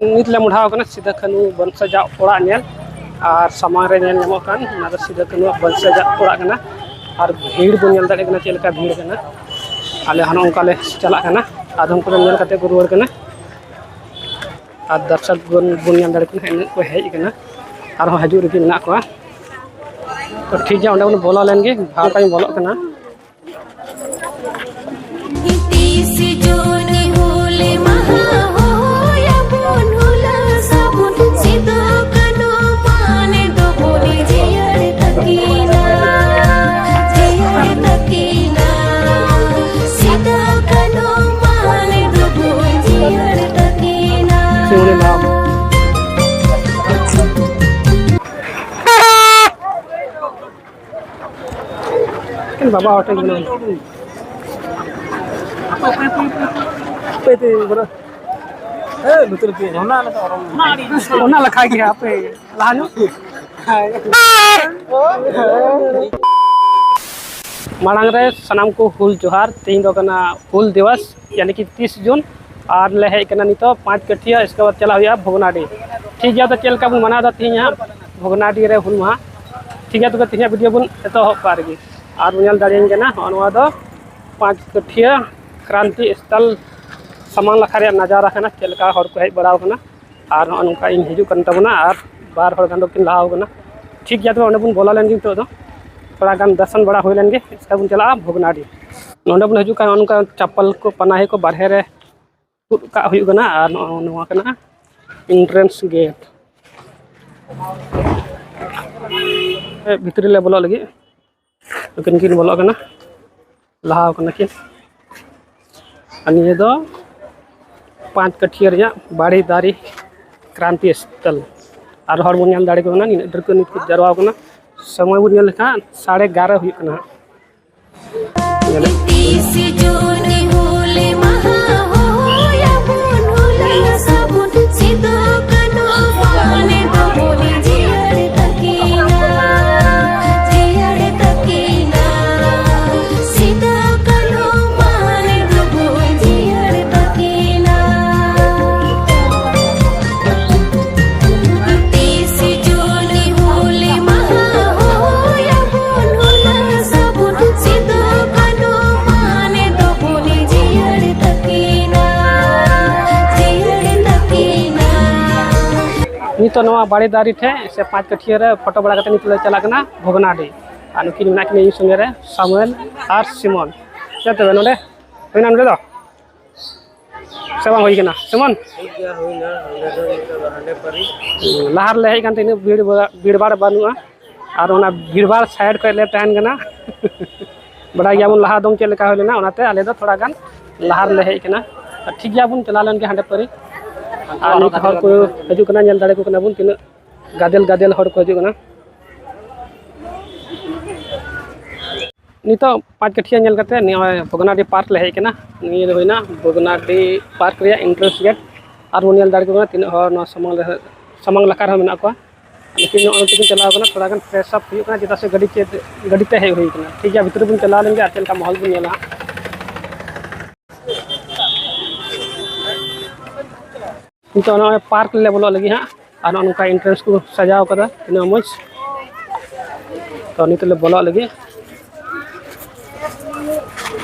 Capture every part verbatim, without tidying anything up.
ᱱᱤᱛ ᱞᱮ ᱢᱚᱦᱰᱟᱣ ᱠᱟᱱᱟ ᱥᱤᱫᱩ ᱠᱟᱹᱱᱦᱩ ᱵᱚᱝᱥᱚᱡᱟᱜ ᱚᱲᱟᱜ ᱧᱮᱞ, ᱟᱨ ᱥᱟᱢᱟᱝ ᱨᱮ ᱧᱮᱞ ᱧᱟᱢᱚᱜ ᱠᱟᱱ ᱚᱱᱟ ᱫᱚ ᱥᱤᱫᱩ ᱠᱟᱹᱱᱦᱩᱣᱟᱜ ᱵᱚᱝᱥᱚᱡᱟᱜ ᱚᱲᱟᱜ ᱠᱟᱱᱟ᱾ ᱟᱨ ᱵᱷᱤᱲ ᱵᱚᱱ ᱧᱮᱞ ᱫᱟᱲᱮᱭᱟᱜ ᱠᱟᱱᱟ ᱪᱮᱫ ᱞᱮᱠᱟ ᱵᱷᱤᱲ ᱠᱟᱱᱟ᱾ ᱟᱞᱮ ᱦᱚᱸ ᱱᱚᱝᱠᱟ ᱞᱮ ᱪᱟᱞᱟᱜ ᱠᱟᱱᱟ, ᱟᱫᱚᱢ ᱠᱚᱫᱚ ᱧᱮᱞ ᱠᱟᱛᱮ ᱠᱚ ᱨᱩᱣᱟᱹᱲ ᱠᱟᱱᱟ᱾ ᱟᱨ ᱫᱚᱨᱥᱚᱠ ᱵᱚᱱ ᱵᱚᱱ ᱧᱮᱞ ᱫᱟᱲᱮᱭᱟᱜ ᱠᱟᱱᱟ, ᱤᱱᱟᱹᱜ ᱠᱚ ᱦᱮᱡ ᱠᱟᱱᱟ, ᱟᱨᱦᱚᱸ ᱦᱤᱡᱩᱜ ᱨᱮᱜᱮ ᱢᱮᱱᱟᱜ ᱠᱚᱣᱟ᱾ ᱛᱚ ᱴᱷᱤᱠ ᱜᱮᱭᱟ, ᱚᱸᱰᱮ ᱵᱚᱱ ᱵᱚᱞᱚ ᱞᱮᱱ ᱜᱮ, ᱵᱷᱟᱲᱟ ᱛᱟᱭᱚᱢ ᱵᱚᱞᱚᱜ ᱠᱟᱱᱟ᱾ ᱛᱤᱥ ᱡᱩᱱ ᱦᱩᱞ ᱢᱟᱦᱟ ᱦᱚᱦᱚᱭᱟᱵᱚᱱ ᱦᱩᱞᱟᱹ ᱥᱟᱵᱚᱱ, ᱥᱤᱫᱩ ᱠᱟᱹᱱᱦᱩ ᱢᱟᱹᱱ ᱫᱚᱵᱚᱱ ᱡᱤᱭᱟᱹᱲ ᱛᱟᱹᱠᱤᱱᱟ, ᱡᱤᱭᱟᱹᱲ ᱛᱟᱹᱠᱤᱱᱟ᱾ ᱥᱤᱫᱩ ᱠᱟᱹᱱᱦᱩ ᱢᱟᱹᱱ ᱫᱚᱵᱚᱱ ᱡᱤᱭᱟᱹᱲ ᱛᱟᱹᱠᱤᱱᱟ᱾ ᱮᱠᱮᱱ ᱵᱟᱵᱟ ᱦᱚᱲ ᱴᱷᱮᱱ ᱜᱮ ᱢᱮᱱᱟᱜᱼᱟ᱾ ᱦᱟᱯᱮ, ᱦᱟᱯᱮ, ᱦᱟᱯᱮ, ᱦᱟᱯᱮ᱾ ᱦᱟᱯᱮ, ᱦᱟᱯᱮ, ᱵᱚᱨᱚ-, ᱦᱮᱸ, ᱞᱩᱛᱩᱨ ᱛᱤ ᱚᱱᱟ ᱞᱮᱠᱟ ᱚᱨᱚᱝ᱾ ᱚᱱᱟ ᱞᱮᱠᱟ ᱜᱮ, ᱦᱟᱯᱮ, ᱞᱟᱦᱟ ᱧᱚᱜ᱾ ᱦᱮᱸ᱾ ᱢᱟᱲᱟᱝ ᱨᱮ ᱥᱟᱱᱟᱢ ᱠᱚ ᱦᱩᱞ ᱡᱚᱦᱟᱨ᱾ ᱛᱮᱦᱮᱧ ᱫᱚ ᱠᱟᱱᱟ ᱦᱩᱞ ᱫᱤᱵᱚᱥ, ᱭᱟᱱᱤ ᱠᱤ ᱛᱤᱥ ᱡᱩᱱ, ᱟᱨ ᱞᱮ ᱦᱮᱡ ᱠᱟᱱᱟ ᱱᱤᱛᱚᱜ ᱯᱟᱸᱪ ᱠᱟᱹᱴᱷᱤᱭᱟᱹ, ᱤᱥᱠᱮ ᱵᱟᱫ ᱪᱟᱞᱟᱜ ᱦᱩᱭᱩᱜᱼᱟ ᱵᱷᱚᱜᱽᱱᱟᱰᱤ᱾ ᱴᱷᱤᱠ ᱜᱮᱭᱟ, ᱛᱚ ᱪᱮᱫ ᱞᱮᱠᱟ ᱵᱚᱱ ᱢᱟᱱᱟᱣ ᱮᱫᱟ ᱛᱮᱦᱮᱧ ᱦᱟᱸᱜ ᱵᱷᱚᱜᱽᱱᱟᱰᱤ ᱨᱮ ᱦᱩᱞ ᱢᱟᱦᱟ? ᱴᱷᱤᱠ ᱜᱮᱭᱟ, ᱛᱚᱵᱮ ᱛᱮᱦᱮᱧᱟᱜ ᱵᱷᱤᱰᱤᱭᱳ ᱵᱚᱱ ᱮᱛᱚᱦᱚᱵ ᱠᱟᱜ ᱨᱮᱜᱮ᱾ ᱟᱨ ᱵᱚᱱ ᱧᱮᱞ ᱫᱟᱲᱮᱭᱟᱜ ᱠᱟᱱᱟ, ᱦᱚᱸᱜᱼᱚ ᱱᱚᱣᱟ ᱫᱚ ᱯᱟᱸᱪ ᱠᱟᱹᱴᱷᱤᱭᱟᱹ ᱠᱨᱟᱱᱛᱤ ᱥᱛᱷᱚᱞ ᱥᱟᱢᱟᱝ ᱞᱟᱠᱷᱟ ᱨᱮᱭᱟᱜ ᱱᱟᱡᱟᱨᱟ ᱠᱟᱱᱟ, ᱪᱮᱫ ᱞᱮᱠᱟ ᱦᱚᱲ ᱠᱚ ᱦᱮᱡ ᱵᱟᱲᱟᱣ ᱠᱟᱱᱟ᱾ ᱟᱨ ᱱᱚᱜᱼᱚ ᱱᱚᱝᱠᱟ ᱤᱧ ᱦᱤᱡᱩᱜ ᱠᱟᱱ ᱛᱟᱵᱚᱱᱟ, ᱟᱨ ᱵᱟᱨ ᱦᱚᱲ ᱜᱟᱱ ᱫᱚᱠᱤᱱ ᱞᱟᱦᱟᱣ ᱠᱟᱱᱟ᱾ ᱴᱷᱤᱠ ᱜᱮᱭᱟ, ᱛᱚᱵᱮ ᱚᱸᱰᱮ ᱵᱚᱱ ᱵᱚᱞᱚ ᱞᱮᱱ ᱜᱮ ᱱᱤᱛᱚᱜ ᱫᱚ᱾ ᱛᱷᱚᱲᱟ ᱜᱟᱱ ᱫᱚᱨᱥᱚᱱ ᱵᱟᱲᱟ ᱦᱩᱭ ᱞᱮᱱ ᱜᱮ, ᱤᱥᱠᱮ ᱵᱚᱱ ᱪᱟᱞᱟᱜᱼᱟ ᱵᱷᱚᱜᱽᱱᱟᱰᱤ᱾ ᱱᱚᱸᱰᱮ ᱵᱚᱱ ᱦᱤᱡᱩᱜ ᱠᱷᱟᱱ ᱱᱚᱜᱼᱚ ᱱᱚᱝᱠᱟ ᱪᱟᱯᱯᱟᱞ ᱠᱚ, ᱯᱟᱱᱟᱦᱤ ᱠᱚ ᱵᱟᱨᱦᱮ ᱨᱮ ᱛᱩᱫ ᱠᱟᱜ ᱦᱩᱭᱩᱜ ᱠᱟᱱᱟ᱾ ᱟᱨ ᱱᱚᱜᱼᱚ ᱱᱚᱣᱟ ᱠᱟᱱᱟ ᱮᱱᱴᱨᱮᱱᱥ ᱜᱮᱴ᱾ ᱵᱷᱤᱛᱨᱤ ᱞᱮ ᱵᱚᱞᱚᱜ ᱞᱟᱹᱜᱤᱫ᱾ ᱱᱩᱠᱤᱱ ᱠᱤᱱ ᱵᱚᱞᱚᱜ ᱠᱟᱱᱟ, ᱞᱟᱦᱟᱣ ᱠᱟᱱᱟ ᱠᱤᱱ᱾ ᱟᱨ ᱱᱤᱭᱟᱹ ᱫᱚ ᱯᱟᱸᱪ ᱠᱟᱹᱴᱷᱤᱭᱟᱹ ᱨᱮᱭᱟᱜ ᱵᱟᱲᱮ ᱫᱟᱨᱮ ᱠᱨᱟᱱᱛᱤ ᱥᱛᱷᱚᱞ᱾ ᱟᱨ ᱦᱚᱲ ᱵᱚᱱ ᱧᱮᱞ ᱫᱟᱲᱮ ᱠᱚ ᱠᱟᱱᱟ, ᱱᱤᱱᱟᱹᱜ ᱰᱷᱮᱨ ᱠᱚ ᱱᱤᱛ ᱠᱚ ᱡᱟᱨᱣᱟ ᱠᱟᱱᱟ᱾ ᱥᱚᱢᱚᱭ ᱵᱚᱱ ᱧᱮᱞ ᱞᱮᱠᱷᱟᱱ ᱥᱟᱲᱮ ᱮᱜᱟᱨᱚ ᱦᱩᱭᱩᱜ ᱠᱟᱱᱟ ᱦᱟᱸᱜ᱾ ᱧᱮᱞ᱾ ᱛᱤᱥ ᱡᱩᱱ ᱦᱩᱞ ᱢᱟᱦᱟ ᱦᱚᱦᱚᱭᱟᱵᱚᱱ ᱦᱩᱞᱟᱹ ᱥᱟᱵᱚᱱ, ᱥᱤᱫᱩ ᱠᱟᱹᱱᱦᱩ ᱢᱟᱹᱱ ᱫᱚᱵᱚᱱ ᱡᱤᱭᱟᱹᱲ ᱛᱟᱹᱠᱤᱱᱟ, ᱡᱤᱭᱟᱹᱲ ᱛᱟᱹᱠᱤᱱᱟ᱾ ᱥᱤᱫᱩ ᱠᱟᱹᱱᱦᱩ ᱢᱟᱹᱱ ᱫᱚᱵᱚᱱ ᱡᱤᱭᱟᱹᱲ ᱛᱟᱹᱠᱤᱱᱟ᱾ ᱱᱤᱛᱚᱜ ᱱᱚᱣᱟ ᱵᱟᱲᱮ ᱫᱟᱨᱮ ᱴᱷᱮᱡ ᱥᱮ ᱯᱟᱸᱪ ᱠᱟᱹᱴᱷᱭᱟᱹ ᱨᱮ ᱯᱷᱳᱴᱳ ᱵᱟᱲᱟ ᱠᱟᱛᱮ ᱱᱤᱛᱚᱜ ᱞᱮ ᱪᱟᱞᱟᱜ ᱠᱟᱱᱟ ᱵᱷᱚᱜᱽᱱᱟᱰᱤ᱾ ᱟᱨ ᱱᱩᱠᱤᱱ ᱢᱮᱱᱟᱜ ᱠᱤᱱᱟ ᱤᱧ ᱥᱚᱸᱜᱮ ᱨᱮ, ᱥᱟᱢᱩᱭᱮᱞ ᱟᱨ ᱥᱤᱢᱚᱱ᱾ ᱪᱮᱫ ᱛᱚᱵᱮ ᱱᱚᱰᱮ ᱦᱩᱭᱱᱟ, ᱱᱚᱰᱮ ᱫᱚ ᱥᱮ ᱵᱟᱝ ᱦᱩᱭ ᱠᱟᱱᱟ ᱥᱤᱢᱚᱱ? ᱴᱷᱤᱠ ᱜᱮᱭᱟ, ᱦᱩᱭᱱᱟ᱾ ᱱᱚᱰᱮ ᱫᱚ ᱱᱤᱛᱚᱜ ᱫᱚ ᱦᱟᱸᱰᱮ ᱯᱟᱹᱨᱤ᱾ ᱞᱟᱦᱟ ᱨᱮᱞᱮ ᱦᱮᱡ ᱠᱟᱱ ᱛᱮ ᱤᱱᱟᱹᱜ ᱵᱷᱤᱲ ᱵᱟ-, ᱵᱷᱤᱲ ᱵᱷᱟᱲ ᱵᱟᱹᱱᱩᱜᱼᱟ᱾ ᱟᱨ ᱚᱱᱟ ᱵᱷᱤᱲ ᱵᱷᱟᱲ ᱥᱟᱭᱤᱰ ᱠᱷᱚᱡ ᱞᱮ ᱛᱟᱦᱮᱱ ᱠᱟᱱᱟ᱾ ᱵᱟᱲᱟᱭ ᱜᱮᱭᱟᱵᱚᱱ ᱞᱟᱦᱟ ᱫᱚᱢ ᱪᱮᱫ ᱞᱮᱠᱟ ᱦᱩᱭ ᱞᱮᱱᱟ, ᱚᱱᱟᱛᱮ ᱟᱞᱮ ᱫᱚ ᱛᱷᱚᱲᱟ ᱜᱟᱱ ᱞᱟᱦᱟ ᱨᱮᱞᱮ ᱦᱮᱡ ᱠᱟᱱᱟ᱾ ᱟᱨ ᱴᱷᱤᱠ ᱜᱮᱭᱟ, ᱵᱚᱱ ᱪᱟᱞᱟᱣ ᱞᱮᱱ ᱜᱮ ᱦᱟᱸᱰᱮ ᱯᱟᱹᱨᱤ᱾ ᱟᱨ ᱱᱤᱛ ᱦᱚᱲ ᱠᱚ ᱦᱤᱡᱩᱜ ᱠᱟᱱᱟ, ᱧᱮᱞ ᱫᱟᱲᱮ ᱠᱚ ᱠᱟᱱᱟ ᱵᱚᱱ ᱛᱤᱱᱟᱹᱜ ᱜᱟᱫᱮᱞ ᱜᱟᱫᱮᱞ ᱦᱚᱲ ᱠᱚ ᱦᱤᱡᱩᱜ ᱠᱟᱱᱟ᱾ ᱱᱤᱛᱚᱜ ᱯᱟᱸᱪ ᱠᱟᱹᱴᱷᱤᱭᱟᱹ ᱧᱮᱞ ᱠᱟᱛᱮ ᱱᱚᱜᱼᱚᱭ ᱵᱷᱚᱜᱽᱱᱟᱰᱤ ᱯᱟᱨᱠ ᱞᱮ ᱦᱮᱡ ᱠᱟᱱᱟ᱾ ᱱᱤᱭᱟᱹ ᱫᱚ ᱦᱩᱭᱱᱟ ᱵᱷᱚᱜᱽᱱᱟᱰᱤ ᱯᱟᱨᱠ ᱨᱮᱭᱟᱜ ᱮᱱᱴᱨᱮᱱᱥ ᱜᱮᱴ᱾ ᱟᱨ ᱵᱚᱱ ᱧᱮᱞ ᱫᱟᱲᱮ ᱠᱚ ᱠᱟᱱᱟ ᱛᱤᱱᱟᱹᱜ ᱦᱚᱲ ᱱᱚᱣᱟ ᱥᱟᱢᱟᱝ ᱨᱮ, ᱥᱟᱢᱟᱝ ᱞᱟᱠᱟ ᱨᱮᱦᱚᱸ ᱢᱮᱱᱟᱜ ᱠᱚᱣᱟ᱾ ᱞᱮᱠᱤᱱ ᱱᱚᱜᱼᱚᱭ ᱱᱚᱛᱮ ᱠᱤᱱ ᱪᱟᱞᱟᱣ ᱠᱟᱱᱟ, ᱛᱷᱚᱲᱟ ᱜᱟᱱ ᱯᱷᱨᱮᱥ ᱟᱯ ᱦᱩᱭᱩᱜ ᱠᱟᱱᱟ, ᱪᱮᱫᱟᱜ ᱥᱮ ᱜᱟᱹᱰᱤ ᱪᱮᱫ, ᱜᱟᱹᱰᱤ ᱛᱮ ᱦᱮᱡ ᱦᱩᱭ ᱠᱟᱱᱟ᱾ ᱴᱷᱤᱠ ᱜᱮᱭᱟ, ᱵᱷᱤᱛᱨᱤ ᱵᱚᱱ ᱪᱟᱞᱟᱣ ᱞᱮᱱ ᱜᱮ ᱟᱨ ᱪᱮᱫ ᱞᱮᱠᱟ ᱢᱚᱦᱚᱞ ᱵᱚᱱ ᱧᱮᱞᱟ ᱦᱟᱸᱜ᱾ ᱱᱤᱛᱚᱜ ᱱᱚᱜᱼᱚᱭ ᱯᱟᱨᱠ ᱞᱮ ᱵᱚᱞᱚᱜ ᱞᱟᱹᱜᱤᱫ ᱦᱟᱸᱜ, ᱟᱨ ᱱᱚᱜᱼᱚ ᱱᱚᱝᱠᱟ ᱮᱱᱴᱨᱮᱱᱥ ᱠᱚ ᱥᱟᱡᱟᱣ ᱠᱟᱫᱟ, ᱛᱤᱱᱟᱹᱜ ᱢᱚᱡᱽ᱾ ᱛᱚ ᱱᱤᱛᱚᱜ ᱞᱮ ᱵᱚᱞᱚᱜ ᱞᱟᱹᱜᱤᱫ,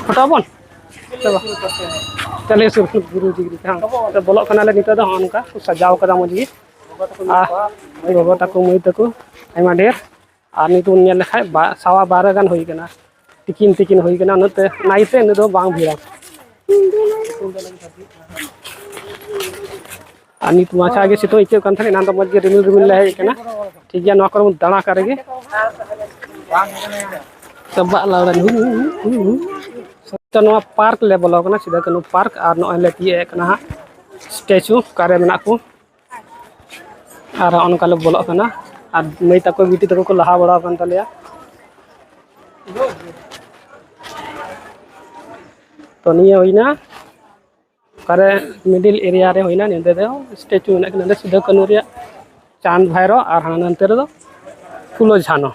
ᱯᱷᱳᱴᱳ ᱵᱚᱱ᱾ ᱪᱚᱞᱚ᱾ ᱪᱟᱞᱮ ᱥᱩᱨ ᱜᱩᱨᱩ ᱡᱤ ᱜᱤ ᱠᱟᱱᱟ᱾ ᱛᱚ ᱵᱚᱞᱚᱜ ᱠᱟᱱᱟᱞᱮ ᱱᱤᱛᱚᱜ ᱫᱚ, ᱦᱚᱸᱜᱼᱚ ᱱᱚᱝᱠᱟ ᱠᱚ ᱥᱟᱡᱟᱣ ᱠᱟᱫᱟ ᱢᱚᱡᱽ ᱜᱮ᱾ ᱟᱨ ᱜᱚᱜᱚ ᱛᱟᱠᱚ, ᱢᱟᱹᱭ ᱛᱟᱠᱚ ᱟᱭᱢᱟ ᱰᱷᱮᱨ᱾ ᱟᱨ ᱱᱤᱛᱚᱜ ᱵᱚᱱ ᱧᱮᱞ ᱞᱮᱠᱷᱟᱡ ᱵᱟ-, ᱥᱟᱣᱟ ᱵᱟᱨᱚ ᱜᱟᱱ ᱦᱩᱭ ᱠᱟᱱᱟ, ᱛᱤᱠᱤᱱ ᱛᱤᱠᱤᱱ ᱦᱩᱭ ᱠᱟᱱᱟ, ᱩᱱᱟᱹᱜ ᱛᱮ ᱱᱟᱭᱤᱴ ᱨᱮ ᱤᱱᱟᱹᱜ ᱫᱚ ᱵᱟᱝ ᱵᱷᱤᱲᱟ᱾ ᱟᱨ ᱱᱤᱛ ᱢᱟᱪᱷᱟ ᱜᱮ ᱥᱤᱛᱩᱝ ᱟᱹᱭᱠᱟᱹᱜ ᱠᱟᱱ ᱛᱟᱦᱮᱸᱱᱟ, ᱮᱱᱟᱱ ᱫᱚ ᱢᱚᱡᱽ ᱜᱮ ᱨᱤᱢᱤᱞ ᱨᱤᱢᱤᱞ ᱞᱮ ᱦᱮᱡ ᱠᱟᱱᱟ᱾ ᱴᱷᱤᱠ ᱜᱮᱭᱟ, ᱱᱚᱣᱟ ᱠᱚᱨᱮ ᱵᱚᱱ ᱫᱟᱬᱟ ᱠᱟᱜ ᱨᱮᱜᱮ᱾ ᱪᱟᱵᱟᱜ ᱞᱟᱣᱲᱟ ᱱᱩ, ᱱᱩ, ᱱᱩ, ᱱᱩ᱾ ᱛᱚ ᱱᱚᱣᱟ ᱯᱟᱨᱠ ᱞᱮ ᱵᱚᱞᱚ ᱠᱟᱱᱟ, ᱥᱤᱫᱩ ᱠᱟᱹᱱᱦᱩ ᱯᱟᱨᱠ, ᱟᱨ ᱱᱚᱜᱼᱚᱭ ᱞᱮ ᱛᱤᱭᱟᱹᱜ ᱮᱫ ᱠᱟᱱᱟ ᱦᱟᱸᱜ ᱥᱴᱮᱪᱩ ᱚᱠᱟᱨᱮ ᱢᱮᱱᱟᱜ ᱠᱚ᱾ ᱟᱨ ᱦᱚᱸᱜᱼᱚ ᱱᱚᱝᱠᱟ ᱞᱮ ᱵᱚᱞᱚᱜ ᱠᱟᱱᱟ, ᱟᱨ ᱢᱟᱹᱭ ᱛᱟᱠᱚ ᱵᱤᱴᱤ ᱛᱟᱠᱚ ᱠᱚ ᱞᱟᱦᱟ ᱵᱟᱲᱟ ᱟᱠᱟᱱ ᱛᱟᱞᱮᱭᱟ᱾ ᱛᱚ ᱱᱤᱭᱟᱹ ᱦᱩᱭᱱᱟ ᱚᱠᱟᱨᱮ ᱢᱤᱰᱤᱞ ᱮᱨᱤᱭᱟ ᱨᱮ ᱦᱩᱭᱱᱟ, ᱱᱚᱸᱰᱮ ᱫᱚ ᱥᱴᱮᱪᱩ ᱢᱮᱱᱟᱜ ᱠᱤᱱᱟ, ᱱᱚᱸᱰᱮ ᱥᱤᱫᱩ ᱠᱟᱹᱱᱦᱩ ᱨᱮᱭᱟᱜ, ᱪᱟᱸᱫᱽ ᱵᱷᱟᱭᱨᱳ, ᱟᱨ ᱦᱟᱱᱟ ᱱᱚᱱᱛᱮ ᱨᱮᱫᱚ ᱯᱷᱩᱞᱳ ᱡᱷᱟᱱᱳ᱾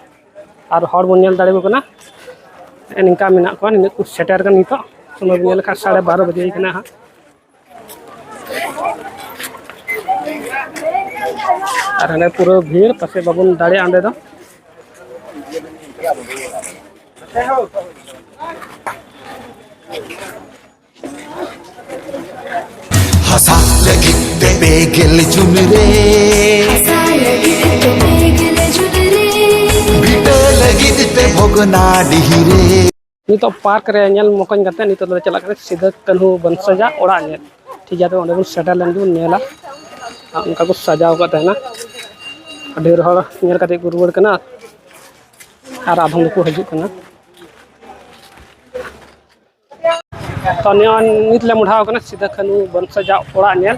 ᱟᱨ ᱦᱚᱲ ᱵᱚᱱ ᱧᱮᱞ ᱫᱟᱲᱮᱭᱟᱠᱚ ᱠᱟᱱᱟ, ᱱᱤᱝᱠᱟ ᱢᱮᱱᱟᱜ ᱠᱚᱣᱟ, ᱱᱤᱱᱟᱹᱜ ᱠᱚ ᱥᱮᱴᱮᱨ ᱠᱟᱱᱟ᱾ ᱱᱤᱛᱚᱜ ᱥᱚᱢᱚᱭ ᱵᱚᱱ ᱧᱮᱞ ᱞᱮᱠᱷᱟᱱ ᱥᱟᱲᱮ ᱵᱟᱨᱚ ᱵᱟᱡᱮ ᱠᱟᱱᱟ ᱦᱟᱸᱜ᱾ ᱟᱨ ᱦᱟᱸᱰᱮ ᱯᱩᱨᱟᱹ ᱵᱷᱤᱲ, ᱯᱟᱥᱮᱡ ᱵᱟᱵᱚᱱ ᱫᱟᱲᱮᱭᱟᱜᱼᱟ ᱚᱸᱰᱮ ᱫᱚ᱾ ᱦᱟᱥᱟ ᱞᱟᱹᱜᱤᱫ ᱛᱮ ᱯᱮᱜᱮᱞ ᱡᱩᱱ ᱨᱮ ᱦᱟᱥᱟ ᱞᱟᱹᱜᱤᱫ ᱛᱮ ᱯᱮᱜᱮᱞ ᱡᱩᱱ ᱨᱮ ᱵᱷᱤᱴᱟᱹ ᱞᱟᱹᱜᱤᱫ ᱛᱮ ᱵᱷᱚᱜᱽᱱᱟᱰᱤᱦᱤ ᱨᱮ᱾ ᱱᱤᱛᱚᱜ ᱯᱟᱨᱠ ᱨᱮ ᱧᱮᱞ ᱢᱚᱠᱚᱧ ᱠᱟᱛᱮ ᱱᱤᱛᱚᱜ ᱫᱚᱞᱮ ᱪᱟᱞᱟᱜ ᱠᱟᱱᱟ ᱥᱤᱫᱩ ᱠᱟᱹᱱᱦᱩ ᱵᱚᱝᱥᱚᱡᱟᱜ ᱚᱲᱟᱜ ᱧᱮᱞ᱾ ᱴᱷᱤᱠ ᱜᱮᱭᱟ, ᱛᱚᱵᱮ ᱚᱸᱰᱮ ᱵᱚᱱ ᱥᱮᱴᱮᱨ ᱞᱮᱱ ᱜᱮᱵᱚᱱ ᱧᱮᱞᱟ᱾ ᱟᱨ ᱚᱱᱠᱟ ᱠᱚ ᱥᱟᱡᱟᱣ ᱟᱠᱟᱫ ᱛᱟᱦᱮᱱᱟ᱾ ᱰᱷᱮᱨ ᱦᱚᱲ ᱧᱮᱞ ᱠᱟᱛᱮ ᱠᱚ ᱨᱩᱣᱟᱹᱲ ᱠᱟᱱᱟ ᱟᱨ ᱟᱫᱚᱢ ᱫᱚᱠᱚ ᱦᱤᱡᱩᱜ ᱠᱟᱱᱟ᱾ ᱛᱚ ᱱᱤᱭᱟᱹ ᱱᱤᱛ ᱞᱮ ᱢᱚᱰᱷᱟᱣ ᱠᱟᱱᱟ ᱥᱤᱫᱩ ᱠᱟᱹᱱᱦᱩ ᱵᱚᱝᱥᱚᱡᱟᱜ ᱚᱲᱟᱜ ᱧᱮᱞ᱾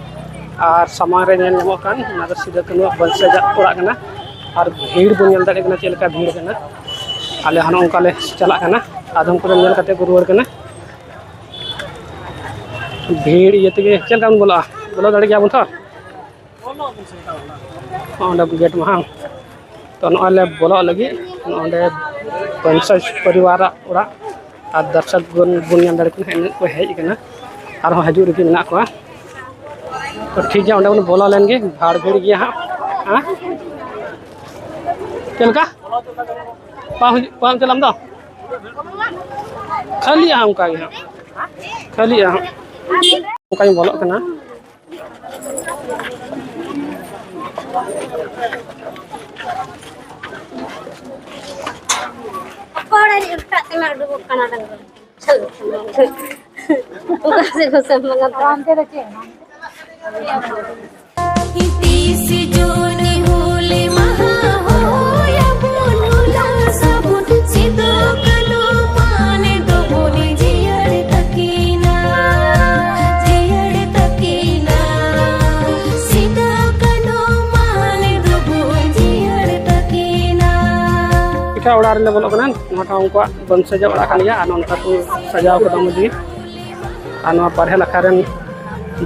ᱟᱨ ᱥᱟᱢᱟᱝ ᱨᱮ ᱧᱮᱞ ᱧᱟᱢᱚᱜ ᱠᱟᱱ ᱚᱱᱟ ᱫᱚ ᱥᱤᱫᱩ ᱠᱟᱹᱱᱦᱩ ᱵᱚᱝᱥᱚᱡᱟᱜ ᱚᱲᱟᱜ ᱠᱟᱱᱟ᱾ ᱟᱨ ᱵᱷᱤᱲ ᱵᱚᱱ ᱧᱮᱞ ᱫᱟᱲᱮᱭᱟᱜ ᱠᱟᱱᱟ ᱪᱮᱫ ᱞᱮᱠᱟ ᱵᱷᱤᱲ ᱠᱟᱱᱟ᱾ ᱟᱞᱮ ᱦᱚᱸ ᱱᱚᱝᱠᱟ ᱞᱮ ᱪᱟᱞᱟᱜ ᱠᱟᱱᱟ, ᱟᱫᱚᱢ ᱠᱚᱫᱚ ᱧᱮᱞ ᱠᱟᱛᱮ ᱠᱚ ᱨᱩᱣᱟᱹᱲ ᱠᱟᱱᱟ᱾ ᱵᱷᱤᱲ ᱤᱭᱟᱹ ᱛᱮᱜᱮ ᱪᱮᱫ ᱞᱮᱠᱟ ᱵᱚᱱ ᱵᱚᱞᱚᱜᱼᱟ? ᱵᱚᱞᱚ ᱫᱟᱲᱮ ᱜᱮᱭᱟ ᱵᱚᱱ ᱛᱚ? ᱚᱸᱰᱮ ᱜᱮᱴ ᱢᱟ ᱦᱟᱸᱜ᱾ ᱛᱚ ᱱᱚᱜᱼᱚᱭ ᱞᱮ ᱵᱚᱞᱚᱜ ᱞᱟᱹᱜᱤᱫ ᱱᱚᱸᱰᱮ ᱯᱚᱧᱪᱟᱭᱮᱛ ᱯᱚᱨᱤᱵᱟᱨᱟᱜ ᱚᱲᱟᱜ᱾ ᱟᱨ ᱫᱚᱨᱥᱚᱠ ᱵᱚᱱ, ᱵᱚᱱ ᱧᱮᱞ ᱫᱟᱲᱮᱭᱟᱜ ᱠᱟᱱᱟ, ᱤᱱᱟᱹᱜ ᱠᱚ ᱦᱮᱡ ᱟᱠᱟᱱᱟ, ᱟᱨᱦᱚᱸ ᱦᱤᱡᱩᱜ ᱨᱮᱜᱮ ᱢᱮᱱᱟᱜ ᱠᱚᱣᱟ᱾ ᱛᱚ ᱴᱷᱤᱠ ᱜᱮᱭᱟ, ᱚᱸᱰᱮ ᱵᱚᱱ ᱵᱚᱞᱚ ᱞᱮᱱ ᱜᱮ, ᱵᱷᱟᱲ ᱵᱷᱤᱲ ᱜᱮᱭᱟ ᱦᱟᱸᱜ᱾ ᱦᱮᱸ? ᱪᱮᱫ ᱞᱮᱠᱟ? ᱵᱟᱢ ᱦᱤᱡᱩᱜ, ᱵᱟᱢ ᱪᱟᱞᱟᱜ ᱟᱢ ᱫᱚ? ᱠᱷᱟᱹᱞᱤᱜᱼᱟ ᱦᱟᱸᱜ ᱚᱱᱠᱟ ᱜᱮ ᱦᱟᱸᱜ᱾ ᱠᱷᱟᱹᱞᱤᱜᱼᱟ ᱦᱟᱸᱜ᱾ ᱚᱱᱠᱟᱧ ᱵᱚᱞᱚᱜ ᱠᱟᱱᱟ᱾ ᱚᱠᱚᱭ ᱚᱲᱟᱜ ᱨᱮ ᱮᱴᱟᱜ ᱛᱮᱢᱟ ᱩᱰᱩᱠᱚᱜ ᱠᱟᱱᱟ ᱰᱟᱝᱨᱟ᱾ ᱚᱠᱟ ᱥᱮᱫ ᱠᱚ ᱥᱮᱱ ᱞᱮᱱᱟ? ᱦᱟᱱᱛᱮ ᱫᱚ ᱪᱮᱫ? ᱛᱤᱥ ᱡᱩᱱ ᱦᱩᱞ ᱢᱟᱦᱟ ᱦᱚᱦᱚᱭᱟᱵᱚᱱ ᱦᱩᱞᱟᱹᱝ ᱥᱟᱵᱚᱱ, ᱥᱤᱫᱩ ᱠᱟᱹᱱᱦᱩ ᱢᱟᱹᱱ ᱫᱚᱵᱚᱱ ᱡᱤᱭᱟᱹᱲ ᱛᱟᱹᱠᱤᱱᱟ, ᱡᱤᱭᱟᱹᱲ ᱛᱟᱹᱠᱤᱱᱟ᱾ ᱥᱤᱫᱩ ᱠᱟᱹᱱᱦᱩ ᱢᱟᱹᱱ ᱫᱚᱵᱚᱱ ᱡᱤᱭᱟᱹᱲ ᱛᱟᱹᱠᱤᱱᱟ᱾ ᱮᱴᱟᱜ ᱚᱲᱟᱜ ᱨᱮᱞᱮ ᱵᱚᱞᱚᱜ ᱠᱟᱱᱟ᱾ ᱱᱚᱣᱟᱴᱟᱜ ᱩᱱᱠᱩᱣᱟᱜ ᱵᱚᱝᱥᱚᱡᱟᱜ ᱚᱲᱟᱜ ᱠᱟᱱ ᱜᱮᱭᱟ ᱟᱨ ᱱᱚᱝᱠᱟ ᱠᱚ ᱥᱟᱡᱟᱣ ᱠᱟᱫᱟ ᱢᱚᱡᱽ ᱜᱮ᱾ ᱟᱨ ᱱᱚᱣᱟ ᱵᱟᱨᱦᱮ ᱱᱟᱠᱷᱟ ᱨᱮᱱ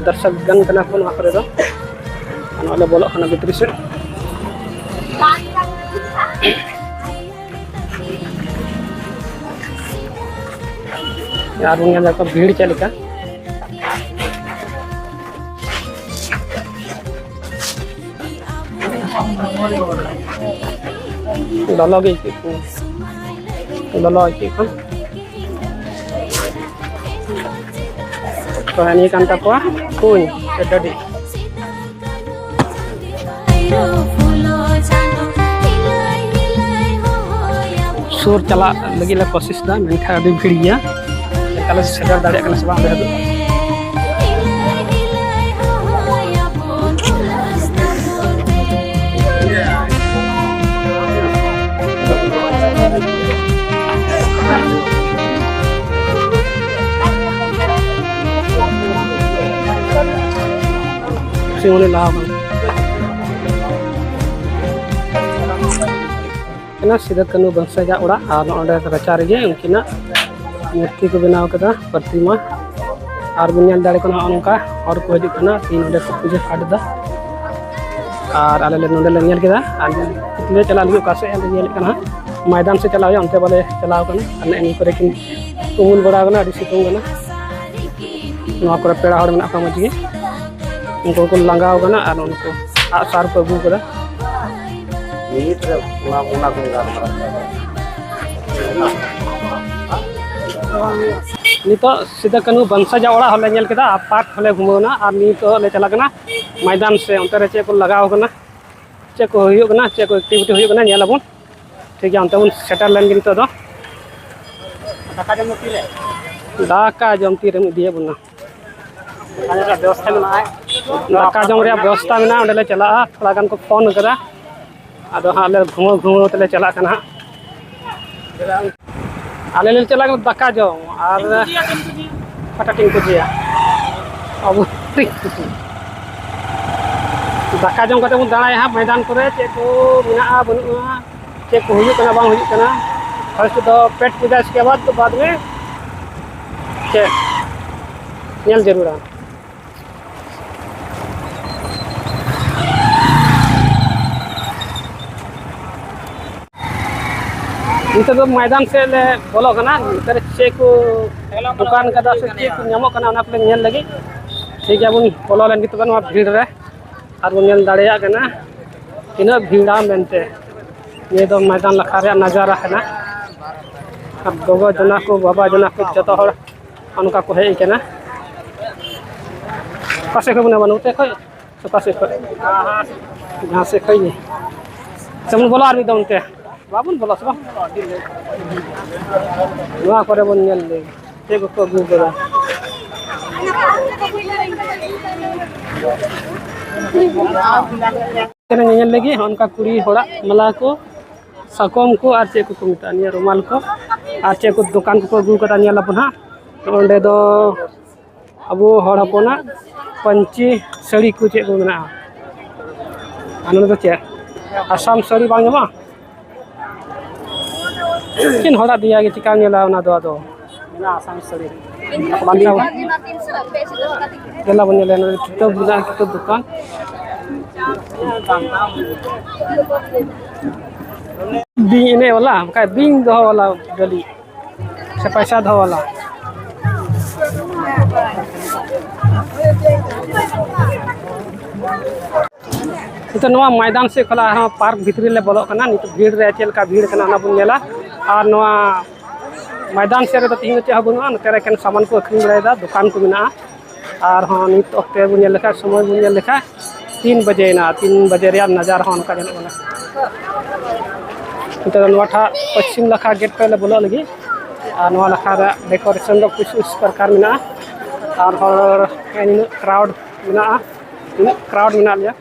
ᱫᱚᱨᱥᱚᱠ ᱜᱟᱱ ᱠᱟᱱᱟ ᱠᱚ ᱱᱚᱣᱟ ᱠᱚᱨᱮ ᱫᱚ᱾ ᱟᱨ ᱱᱚᱣᱟ ᱞᱮ ᱵᱚᱞᱚᱜ ᱠᱟᱱᱟ ᱵᱷᱤᱛᱨᱤ ᱥᱮᱫ᱾ ᱟᱨ ᱵᱚᱱ ᱧᱮᱞ ᱧᱟᱢ ᱠᱚᱣᱟ ᱵᱷᱤᱲ ᱪᱮᱫ ᱞᱮᱠᱟ᱾ ᱞᱚᱞᱚ ᱜᱮ ᱟᱹᱭᱠᱟᱹᱜ ᱠᱟᱱᱟ, ᱞᱚᱞᱚ ᱟᱹᱭᱠᱟᱹᱜ ᱠᱟᱱᱟ᱾ ᱛᱚ ᱱᱤᱭᱟᱹ ᱠᱟᱱ ᱛᱟᱠᱚᱣᱟ ᱠᱩᱧ ᱥᱮ ᱰᱟᱹᱰᱤ᱾ ᱥᱩᱨ ᱪᱟᱞᱟᱜ ᱞᱟᱹᱜᱤᱫ ᱞᱮ ᱠᱳᱥᱤᱥ ᱫᱟ, ᱢᱮᱱᱠᱷᱟᱱ ᱟᱹᱰᱤ ᱵᱷᱤᱲ ᱜᱮᱭᱟ᱾ ᱪᱮᱫ ᱞᱮᱠᱟ ᱞᱮ ᱥᱮᱴᱮᱨ ᱫᱟᱲᱮᱭᱟᱜ ᱠᱟᱱᱟ ᱥᱮ ᱵᱟᱝ ᱚᱸᱰᱮ ᱦᱟᱹᱵᱤᱡ? ᱥᱤᱢᱚᱱᱮ ᱞᱟᱦᱟ ᱟᱠᱟᱱᱟ᱾ ᱠᱟᱱᱟ ᱥᱤᱫᱩ ᱠᱟᱹᱱᱦᱩ ᱵᱚᱝᱥᱚᱡᱟᱜ ᱚᱲᱟᱜ, ᱟᱨ ᱱᱚᱰᱮ ᱨᱟᱪᱟ ᱨᱮᱜᱮ ᱩᱱᱠᱤᱱᱟᱜ ᱢᱩᱨᱛᱤ ᱠᱚ ᱵᱮᱱᱟᱣ ᱠᱟᱫᱟ, ᱯᱨᱚᱛᱤᱢᱟ᱾ ᱟᱨ ᱵᱚᱱ ᱧᱮᱞ ᱫᱟᱲᱮ ᱠᱟᱱᱟ, ᱱᱚᱜᱼᱚ ᱱᱚᱝᱠᱟ ᱦᱚᱲ ᱠᱚ ᱦᱤᱡᱩᱜ ᱠᱟᱱᱟ, ᱛᱤᱦᱤᱧ ᱱᱚᱰᱮ ᱠᱚ ᱯᱩᱡᱟᱹ ᱯᱟᱴ ᱮᱫᱟ᱾ ᱟᱨ ᱟᱞᱮ ᱞᱮ ᱱᱚᱰᱮ ᱞᱮ ᱧᱮᱞ ᱠᱮᱫᱟ, ᱟᱨ ᱞᱮ ᱪᱟᱞᱟᱜ ᱞᱟᱹᱜᱤᱫ ᱚᱠᱟ ᱥᱮᱫ ᱞᱮ ᱧᱮᱞᱮᱫ ᱠᱟᱱᱟ ᱦᱟᱸᱜ, ᱢᱚᱭᱫᱟᱱ ᱥᱮᱫ ᱪᱟᱞᱟᱜ ᱦᱩᱭᱩᱜᱼᱟ, ᱚᱱᱛᱮ ᱵᱟᱞᱮ ᱪᱟᱞᱟᱣ ᱠᱟᱱᱟ᱾ ᱟᱨ ᱱᱮᱜᱼᱮ ᱱᱤᱭᱟᱹ ᱠᱚᱨᱮ ᱠᱤᱱ ᱩᱢᱩᱞ ᱵᱟᱲᱟ ᱠᱟᱱᱟ, ᱟᱹᱰᱤ ᱥᱤᱛᱩᱝ ᱠᱟᱱᱟ᱾ ᱱᱚᱣᱟ ᱠᱚᱨᱮ ᱯᱮᱲᱟ ᱦᱚᱲ ᱢᱮᱱᱟᱜ ᱠᱚᱣᱟ ᱢᱚᱡᱽ ᱜᱮ, ᱩᱱᱠᱩ ᱠᱚ ᱞᱟᱸᱜᱟᱣ ᱠᱟᱱᱟ ᱟᱨ ᱩᱱᱠᱩ ᱟᱜᱼᱥᱟᱨ ᱠᱚ ᱟᱹᱜᱩ ᱠᱟᱫᱟ᱾ ᱢᱤᱱᱤᱴ ᱨᱮ ᱚᱱᱟ, ᱚᱱᱟ ᱠᱚ ᱜᱟᱞᱢᱟᱨᱟᱣ᱾ ᱱᱤᱛᱚᱜ ᱥᱤᱫᱩ ᱠᱟᱹᱱᱦᱩ ᱵᱚᱝᱥᱚᱡᱟᱜ ᱚᱲᱟᱜ ᱦᱚᱸᱞᱮ ᱧᱮᱞ ᱠᱮᱫᱟ ᱟᱨ ᱯᱟᱨᱠ ᱦᱚᱸᱞᱮ ᱜᱷᱩᱢᱟᱹᱣᱱᱟ, ᱟᱨ ᱱᱤᱛᱚᱜ ᱞᱮ ᱪᱟᱞᱟᱜ ᱠᱟᱱᱟ ᱢᱚᱭᱫᱟᱱ ᱥᱮ, ᱚᱱᱛᱮ ᱨᱮ ᱪᱮᱫ ᱠᱚ ᱞᱟᱜᱟᱣ ᱠᱟᱱᱟ, ᱪᱮᱫ ᱠᱚ ᱦᱩᱭᱩᱜ ᱠᱟᱱᱟ, ᱪᱮᱫ ᱠᱚ ᱮᱠᱴᱤᱵᱷᱤᱴᱤ ᱦᱩᱭᱩᱜ ᱠᱟᱱᱟ, ᱧᱮᱞ ᱟᱵᱚᱱ᱾ ᱴᱷᱤᱠ ᱜᱮᱭᱟ, ᱚᱱᱛᱮ ᱵᱚᱱ ᱥᱮᱴᱮᱨ ᱞᱮᱱ ᱜᱮ ᱱᱤᱛᱚᱜ ᱫᱚ᱾ ᱫᱟᱠᱟ ᱡᱚᱢ ᱛᱤᱨᱮ? ᱫᱟᱠᱟ ᱡᱚᱢ ᱛᱤᱨᱮᱢ ᱤᱫᱤᱭᱮᱫ ᱵᱚᱱᱟ? ᱫᱟᱠᱟ ᱡᱚᱢ ᱨᱮᱭᱟᱜ ᱵᱮᱵᱚᱥᱛᱷᱟ ᱢᱮᱱᱟᱜᱼᱟ, ᱚᱸᱰᱮ ᱞᱮ ᱪᱟᱞᱟᱜᱼᱟ᱾ ᱛᱷᱚᱲᱟ ᱜᱟᱱ ᱠᱚ ᱯᱷᱳᱱ ᱠᱟᱫᱟ, ᱟᱫᱚ ᱦᱟᱸᱜ ᱞᱮ ᱜᱷᱩᱢᱟᱹᱣ ᱜᱷᱩᱢᱟᱹᱣ ᱛᱮᱞᱮ ᱪᱟᱞᱟᱜ ᱠᱟᱱᱟ ᱦᱟᱸᱜ᱾ ᱟᱞᱮ ᱞᱮ ᱪᱟᱞᱟᱜ ᱠᱟᱱᱟ ᱫᱟᱠᱟ ᱡᱚᱢ, ᱟᱨ ᱚᱠᱟᱴᱟᱜ ᱴᱤᱧ ᱠᱩᱥᱤᱭᱟ ᱟᱵᱚ᱾ ᱫᱟᱠᱟ ᱡᱚᱢ ᱠᱟᱛᱮ ᱵᱚᱱ ᱫᱟᱬᱟᱭᱟ ᱦᱟᱸᱜ ᱢᱚᱭᱫᱟᱱ ᱠᱚᱨᱮ, ᱪᱮᱫ ᱠᱚ ᱢᱮᱱᱟᱜᱼᱟ ᱵᱟᱹᱱᱩᱜᱼᱟ, ᱪᱮᱫ ᱠᱚ ᱦᱩᱭᱩᱜ ᱠᱟᱱᱟ ᱵᱟᱝ ᱦᱩᱭᱩᱜ ᱠᱟᱱᱟ᱾ ᱯᱷᱟᱥᱴ ᱫᱚ ᱯᱮᱴ ᱯᱩᱡᱟ, ᱤᱥᱠᱮ ᱵᱟᱫ, ᱵᱟᱫ ᱢᱮ ᱪᱮᱫ ᱧᱮᱞ ᱡᱟᱹᱨᱩᱲᱟ᱾ ᱱᱤᱛᱚᱜ ᱫᱚ ᱢᱚᱭᱫᱟᱱ ᱥᱮᱫ ᱞᱮ ᱵᱚᱞᱚᱜ ᱠᱟᱱᱟ᱾ ᱱᱚᱛᱮ ᱨᱮ ᱪᱮᱫ ᱠᱚ ᱫᱚᱠᱟᱱ ᱠᱟᱫᱟ ᱥᱮ ᱪᱮᱫ ᱠᱚ ᱧᱟᱢᱚᱜ ᱠᱟᱱᱟ, ᱚᱱᱟ ᱠᱚᱞᱮ ᱧᱮᱞ ᱞᱟᱹᱜᱤᱫ᱾ ᱴᱷᱤᱠ ᱜᱮᱭᱟ, ᱵᱚᱱ ᱵᱚᱞᱚ ᱞᱮᱱ ᱜᱮ ᱛᱚᱵᱮ ᱱᱚᱣᱟ ᱵᱷᱤᱲ ᱨᱮ, ᱟᱨ ᱵᱚᱱ ᱧᱮᱞ ᱫᱟᱲᱮᱭᱟᱜ ᱠᱟᱱᱟ ᱛᱤᱱᱟᱹᱜ ᱵᱷᱤᱲᱟ ᱢᱮᱱᱛᱮ᱾ ᱱᱤᱭᱟᱹ ᱫᱚ ᱢᱚᱭᱫᱟᱱ ᱞᱟᱠᱷᱟ ᱨᱮᱭᱟᱜ ᱱᱟᱡᱟᱨᱟ ᱠᱟᱱᱟ᱾ ᱟᱨ ᱜᱚᱜᱚ ᱡᱚᱱᱟ ᱠᱚ, ᱵᱟᱵᱟ ᱡᱚᱱᱟ ᱠᱚ, ᱡᱚᱛᱚ ᱦᱚᱲ ᱚᱱᱠᱟ ᱠᱚ ᱦᱮᱡ ᱟᱠᱟᱱᱟ᱾ ᱚᱠᱟ ᱥᱮᱫ ᱠᱷᱚᱱ ᱵᱚᱱ ᱮᱢᱟ? ᱱᱚᱛᱮ ᱠᱷᱚᱱ ᱥᱮ ᱚᱠᱟ ᱥᱮᱫ ᱠᱷᱚᱱ? ᱡᱟᱦᱟᱸ ᱥᱮᱫ ᱠᱷᱚᱱ ᱜᱮ᱾ ᱥᱮ ᱵᱚᱱ ᱵᱚᱞᱚ ᱟᱨ ᱢᱤᱫ ᱫᱚᱢ ᱚᱱᱛᱮ? ᱵᱟᱵᱚᱱ ᱵᱚᱞᱚ ᱥᱮ ᱵᱟᱝ? ᱱᱚᱣᱟ ᱠᱚᱨᱮ ᱵᱚᱱ ᱧᱮᱞ ᱞᱮᱜᱮ ᱪᱮᱫ ᱠᱚᱠᱚ ᱟᱹᱜᱩ ᱠᱟᱫᱟ᱾ ᱧᱮᱧᱮᱞ ᱞᱟᱹᱜᱤᱫ ᱦᱚᱸ ᱚᱱᱠᱟ ᱠᱩᱲᱤ ᱦᱚᱲᱟᱜ ᱢᱟᱞᱟ ᱠᱚ, ᱥᱟᱠᱚᱢ ᱠᱚ, ᱟᱨ ᱪᱮᱫ ᱠᱚᱠᱚ ᱢᱮᱛᱟᱜᱼᱟ, ᱱᱤᱭᱟᱹ ᱨᱩᱢᱟᱞ ᱠᱚ, ᱟᱨ ᱪᱮᱫ ᱠᱚ ᱫᱚᱠᱟᱱ ᱠᱚᱠᱚ ᱟᱹᱜᱩ ᱠᱟᱫᱟ, ᱧᱮᱞ ᱟᱵᱚᱱ ᱦᱟᱸᱜ᱾ ᱚᱸᱰᱮ ᱫᱚ ᱟᱵᱚ ᱦᱚᱲ ᱦᱚᱯᱚᱱᱟᱜ ᱯᱟᱹᱧᱪᱤ ᱥᱟᱹᱲᱤ ᱠᱚ ᱪᱮᱫ ᱠᱚ ᱢᱮᱱᱟᱜᱼᱟ᱾ ᱟᱨ ᱱᱚᱰᱮ ᱫᱚ ᱪᱮᱫ, ᱟᱥᱟᱢ ᱥᱟᱹᱲᱤ ᱵᱟᱝ ᱧᱟᱢᱚᱜᱼᱟ? ᱪᱮᱫ ᱦᱚᱲᱟᱜ ᱫᱮᱭᱟ ᱜᱮ ᱪᱤᱠᱟᱢ ᱧᱮᱞᱟ, ᱚᱱᱟ ᱫᱚ ᱟᱫᱚ ᱢᱮᱱᱟᱜᱼᱟ ᱟᱥᱟᱢ ᱥᱟᱹᱲᱤ᱾ ᱵᱟᱸᱫᱮ ᱟᱵᱚᱱ᱾ ᱫᱮᱞᱟ ᱵᱚᱱ ᱧᱮᱞᱟ, ᱱᱚᱰᱮ ᱠᱤᱛᱟᱹᱵ ᱢᱮᱱᱟᱜᱼᱟ, ᱠᱤᱛᱟᱹᱵ ᱫᱚᱠᱟᱱ᱾ ᱵᱤᱧ ᱮᱱᱮᱡ ᱵᱟᱞᱟ, ᱵᱟᱠᱷᱟᱡ ᱵᱤᱧ ᱫᱚᱦᱚ ᱵᱟᱞᱟ ᱰᱟᱹᱞᱤᱡ᱾ ᱥᱮ ᱯᱚᱭᱥᱟ ᱫᱚᱦᱚ ᱵᱟᱞᱟ᱾ ᱱᱤᱛᱚᱜ ᱱᱚᱣᱟ ᱢᱚᱭᱫᱟᱱ ᱥᱮᱫ ᱠᱷᱚᱱ ᱟᱨᱦᱚᱸ ᱯᱟᱨᱠ ᱵᱷᱤᱛᱨᱤ ᱞᱮ ᱵᱚᱞᱚᱜ ᱠᱟᱱᱟ᱾ ᱱᱤᱛᱚᱜ ᱵᱷᱤᱲ ᱨᱮ ᱪᱮᱫ ᱞᱮᱠᱟ ᱵᱷᱤᱲ ᱠᱟᱱᱟ, ᱚᱱᱟ ᱵᱚᱱ ᱧᱮᱞᱟ᱾ ᱟᱨ ᱱᱚᱣᱟ ᱢᱚᱭᱫᱟᱱ ᱥᱮᱫ ᱨᱮᱫᱚ ᱛᱮᱦᱮᱧ ᱫᱚ ᱪᱮᱫ ᱦᱚᱸ ᱵᱟᱹᱱᱩᱜᱼᱟ, ᱱᱚᱛᱮ ᱨᱮ ᱮᱠᱮᱱ ᱥᱟᱢᱟᱱ ᱠᱚ ᱟᱹᱠᱷᱨᱤᱧ ᱵᱟᱲᱟᱭᱮᱫᱟ, ᱫᱚᱠᱟᱱ ᱠᱚ ᱢᱮᱱᱟᱜᱼᱟ᱾ ᱟᱨᱦᱚᱸ ᱱᱤᱛ ᱚᱠᱛᱮ ᱵᱚᱱ ᱧᱮᱞ ᱞᱮᱠᱷᱟᱡ, ᱥᱚᱢᱚᱭ ᱵᱚᱱ ᱧᱮᱞ ᱞᱮᱠᱷᱟᱡ, ᱛᱤᱱ ᱵᱟᱡᱮᱭᱮᱱᱟ, ᱛᱤᱱ ᱵᱟᱡᱮ ᱨᱮᱭᱟᱜ ᱱᱟᱡᱟᱨ ᱦᱚᱸ ᱚᱱᱠᱟ ᱧᱮᱞᱚᱜ ᱠᱟᱱᱟ᱾ ᱱᱤᱛᱚᱜ ᱫᱚ ᱱᱚᱣᱟ ᱴᱷᱟᱜ ᱯᱚᱪᱷᱤᱢ ᱱᱟᱠᱷᱟ ᱜᱮᱴ ᱠᱷᱚᱱ ᱞᱮ ᱵᱚᱞᱚᱜ ᱞᱟᱹᱜᱤᱫ᱾ ᱟᱨ ᱱᱚᱣᱟ ᱱᱟᱠᱷᱟ ᱨᱮᱭᱟᱜ ᱰᱮᱠᱳᱨᱮᱥᱚᱱ ᱫᱚ ᱠᱩᱪ ᱩᱥ ᱯᱨᱚᱠᱟᱨ ᱢᱮᱱᱟᱜᱼᱟ᱾ ᱟᱨ ᱦᱚᱲ ᱱᱤᱱᱟᱹᱜ ᱠᱨᱟᱣᱰ ᱢᱮᱱᱟᱜᱼᱟ, ᱱᱤᱱᱟᱹᱜ ᱠᱨᱟᱣᱰ ᱢᱮᱱᱟᱜ ᱞᱮᱭᱟ᱾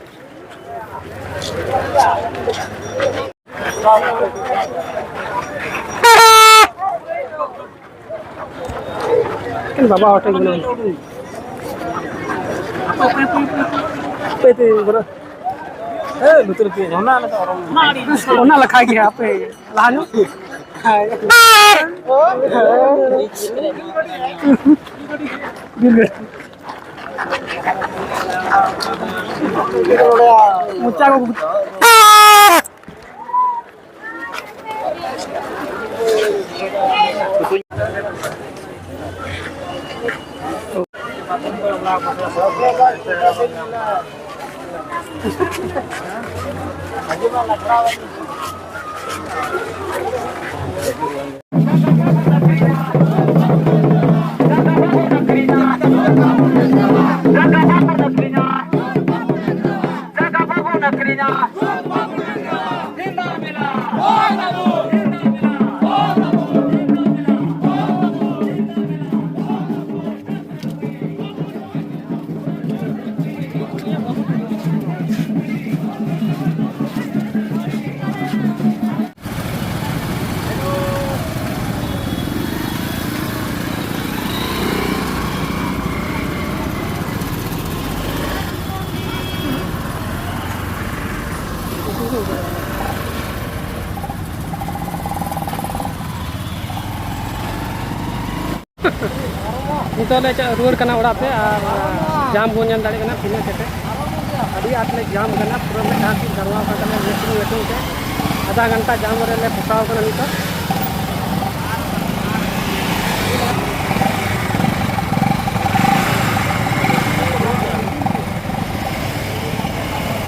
ᱮᱠᱮᱱ ᱵᱟᱵᱟ ᱦᱚᱲ ᱴᱷᱮᱱ ᱜᱮ ᱢᱮᱱᱟᱜᱼᱟ᱾ ᱦᱟᱯᱮ ᱛᱮ ᱵᱚᱞᱚ᱾ ᱦᱮᱸ, ᱞᱩᱛᱩᱨ ᱛᱮ ᱚᱱᱟ ᱞᱮᱠᱟ ᱚᱨᱚᱝ᱾ ᱚᱱᱟ ᱞᱮᱠᱟ ᱜᱮ ᱦᱟᱯᱮ ᱞᱟᱦᱟ ᱧᱚᱜ᱾ ᱦᱮᱸ᱾ ᱢᱚᱪᱟ ᱠᱚ ᱱᱤᱛᱚᱜ ᱞᱮ ᱪᱟ-, ᱨᱩᱣᱟᱹᱲ ᱠᱟᱱᱟ ᱚᱲᱟᱜ ᱛᱮ᱾ ᱟᱨ ᱡᱟᱢ ᱵᱚᱱ ᱧᱮᱞ ᱫᱟᱲᱮᱭᱟᱜ ᱠᱟᱱᱟ ᱛᱤᱱᱟᱹᱜ ᱠᱮᱴᱮᱡ, ᱟᱹᱰᱤ ᱟᱸᱴ ᱞᱮ ᱡᱟᱢ ᱠᱟᱱᱟ᱾ ᱯᱩᱨᱟᱹ ᱢᱮᱫᱦᱟ ᱠᱚ ᱡᱟᱱᱣᱟ ᱠᱟᱱ ᱛᱟᱞᱮᱭᱟ ᱞᱟᱹᱴᱩ ᱞᱟᱹᱴᱩ ᱛᱮ᱾ ᱟᱫᱷᱟ ᱜᱷᱚᱱᱴᱟ ᱡᱟᱢ ᱨᱮᱞᱮ ᱯᱷᱟᱸᱥᱟᱣ ᱠᱟᱱᱟ ᱱᱤᱛᱚᱜ᱾